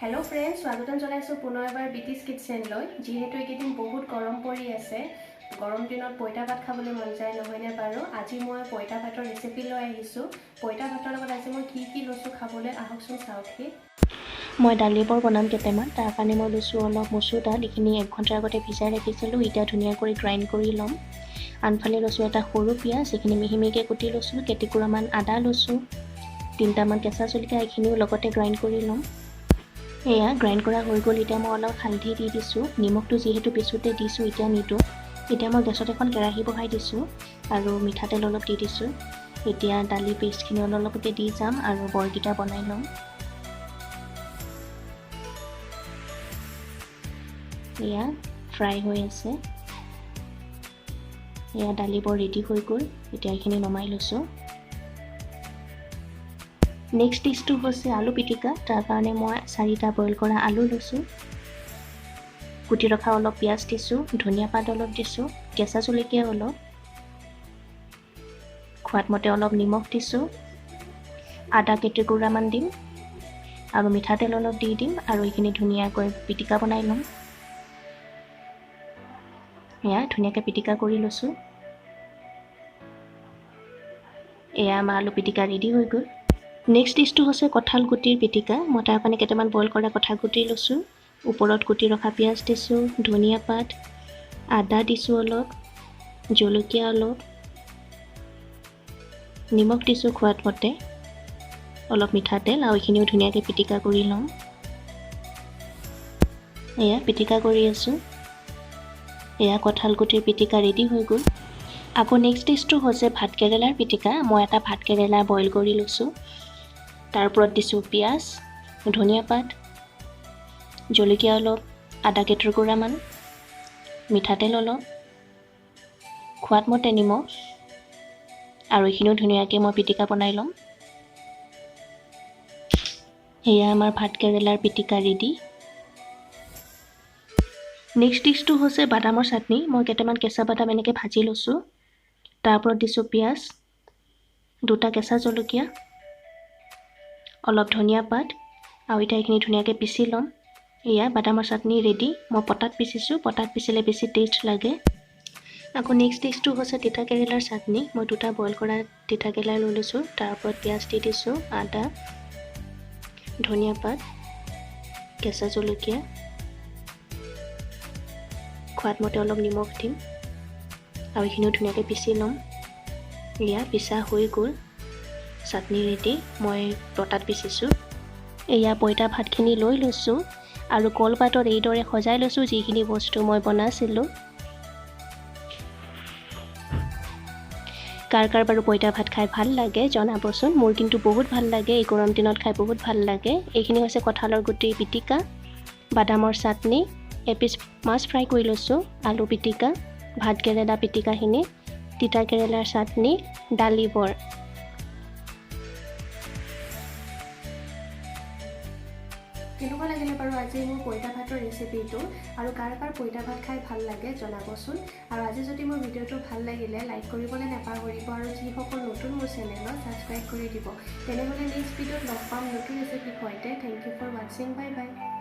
Hello' friends, স্বাগতম জনাইছোঁ পুনৰ এবাৰ বিটিছ কিটচেনলৈ। যিহেতু এইকেইদিন বহুত গৰম পৰি আছে, গৰম দিনত পইতা ভাত খাবলৈ মন যায়, নহয়নে বাৰু? আজি মই পইতা ভাতৰ ৰেচিপি লৈ আহিছোঁ। পইতা ভাতৰ লগত আজি মই কি কি লৈছোঁ খাবলৈ, আহকচোন চাওকহি। মই দালি বৰ বনাম কেইটামান। তাৰ কাৰণে মই লৈছোঁ অলপ মচুৰ দাল। এইখিনি 1 ঘণ্টাৰ আগতে ভিজাই ৰাখিছিলোঁ। এতিয়া ধুনীয়া কৰি গ্ৰাইণ্ড কৰি ল'ম। আনফালে লৈছোঁ এটা সৰু পিঁয়াজ, এইখিনি মিহি মিহিকৈ কুটি লৈছোঁ। কেইটুকুৰামান আদা লৈছোঁ, তিনিটামান কেঁচা জলকীয়া, এইখিনিও লগতে গ্ৰাইণ্ড কৰি ল'ম। এয়া গ্ৰাইণ্ড কৰা হৈ গ'ল। এতিয়া মই অলপ হালধি দি দিছোঁ। নিমখটো যিহেতু পিছতে দিছোঁ, এতিয়া নিদিওঁ। এতিয়া মই গেছত এখন কেৰাহী বহাই দিছোঁ আৰু মিঠাতেল অলপ দি দিছোঁ। এতিয়া দালি পেষ্টখিনি অলপ অলপকৈ দি যাম আৰু বৰকেইটা বনাই ল'ম। এয়া ফ্ৰাই হৈ আছে। এয়া দালি বৰ ৰেডি হৈ গ'ল। এতিয়া এইখিনি নমাই লৈছোঁ। নেক্সট ডিছটো হৈছে আলু পিটিকা। তাৰ কাৰণে মই চাৰিটা বইল কৰা আলু লৈছোঁ। কুটি ৰখা অলপ পিঁয়াজ দিছোঁ, ধনিয়া পাত অলপ দিছোঁ, কেঁচা জলকীয়া অলপ, সোৱাদ মতে অলপ নিমখ দিছোঁ, আদা কেইটুকুৰামান দিম আৰু মিঠাতেল অলপ দি দিম আৰু এইখিনি ধুনীয়াকৈ পিটিকা বনাই ল'ম। এয়া ধুনীয়াকৈ পিটিকা কৰি লৈছোঁ। এয়া আমাৰ আলু পিটিকা ৰেডি হৈ গ'ল। নেক্সট ডিছটো হৈছে কঁঠাল গুটিৰ পিটিকা। মই তাৰ কাৰণে কেইটামান বইল কৰা কঁঠাল গুটি লৈছোঁ। ওপৰত কুটি ৰখা পিঁয়াজ দিছোঁ, ধনিয়া পাত, আদা দিছোঁ অলপ, জলকীয়া অলপ, নিমখ দিছোঁ সোৱাদ মতে, অলপ মিঠাতেল আৰু এইখিনিও ধুনীয়াকৈ পিটিকা কৰি ল'ম। এয়া পিটিকা কৰি আছোঁ। এয়া কঁঠাল গুটিৰ পিটিকা ৰেডি হৈ গ'ল। আকৌ নেক্সট ডিছটো হৈছে ভাত কেৰেলাৰ পিটিকা। মই এটা ভাত কেৰেলা বইল কৰি লৈছোঁ। তাৰ ওপৰত দিছোঁ পিঁয়াজ, ধনিয়া পাত, জলকীয়া অলপ, আদা কেইটুকুৰামান, মিঠাতেল অলপ, সোৱাদ মতে নিমখ আৰু এইখিনিও ধুনীয়াকৈ মই পিটিকা বনাই ল'ম। সেয়া আমাৰ ভাত কেৰেলাৰ পিটিকা ৰেডি। নেক্সট ডিছটো হৈছে বাদামৰ চাটনি। মই কেইটামান কেঁচা বাদাম এনেকৈ ভাজি লৈছোঁ। তাৰ ওপৰত দিছোঁ পিঁয়াজ, দুটা কেঁচা জলকীয়া, অলপ ধনিয়া পাত আৰু এতিয়া এইখিনি ধুনীয়াকৈ পিচি ল'ম। এয়া বাদামৰ চাটনি ৰেডি। মই পটাত পিচিছোঁ। পটাত পিচিলে বেছি টেষ্ট লাগে। আকৌ নেক্সট ডিছটো হৈছে তিতা কেৰেলাৰ চাটনি। মই দুটা বইল কৰা তিতা কেৰেলা লৈ লৈছোঁ। তাৰ ওপৰত পিঁয়াজ দি দিছোঁ, আদা, ধনিয়া পাত, কেঁচা জলকীয়া, সোৱাদ মতে অলপ নিমখ দিম আৰু এইখিনিও ধুনীয়াকৈ পিচি ল'ম। এয়া পিচা হৈ গ'ল, চাটনি ৰেডি। মই পটাত পিচিছোঁ। এয়া পইতা ভাতখিনি লৈ লৈছোঁ আৰু কলপাতত এইদৰে সজাই লৈছোঁ যিখিনি বস্তু মই বনাইছিলোঁ। কাৰ কাৰ বাৰু পইতা ভাত খাই ভাল লাগে জনাবচোন। মোৰ কিন্তু বহুত ভাল লাগে। এই গৰম দিনত খাই বহুত ভাল লাগে। এইখিনি হৈছে কঁঠালৰ গুটিৰ পিটিকা, বাদামৰ চাটনি, এপিচ মাছ ফ্ৰাই কৰি লৈছোঁ, আলু পিটিকা, ভাত কেৰেলা পিটিকাখিনি, তিতা কেৰেলাৰ চাটনি, দালি বৰ। কেনেকুৱা লাগিলে বাৰু আজি মোৰ পইতা ভাতৰ ৰেচিপিটো আৰু কাৰ কাৰ পইতা ভাত খাই ভাল লাগে জনাবচোন। আৰু আজি যদি মোৰ ভিডিঅ'টো ভাল লাগিলে, লাইক কৰিবলৈ নাপাহৰিব আৰু যিসকল নতুন মোৰ চেনেলত, ছাবস্ক্ৰাইব কৰি দিব। তেনেহ'লে নেক্সট ভিডিঅ'ত লগ পাম নতুন ৰেচিপিৰ সৈতে। Thank you for watching, bye bye.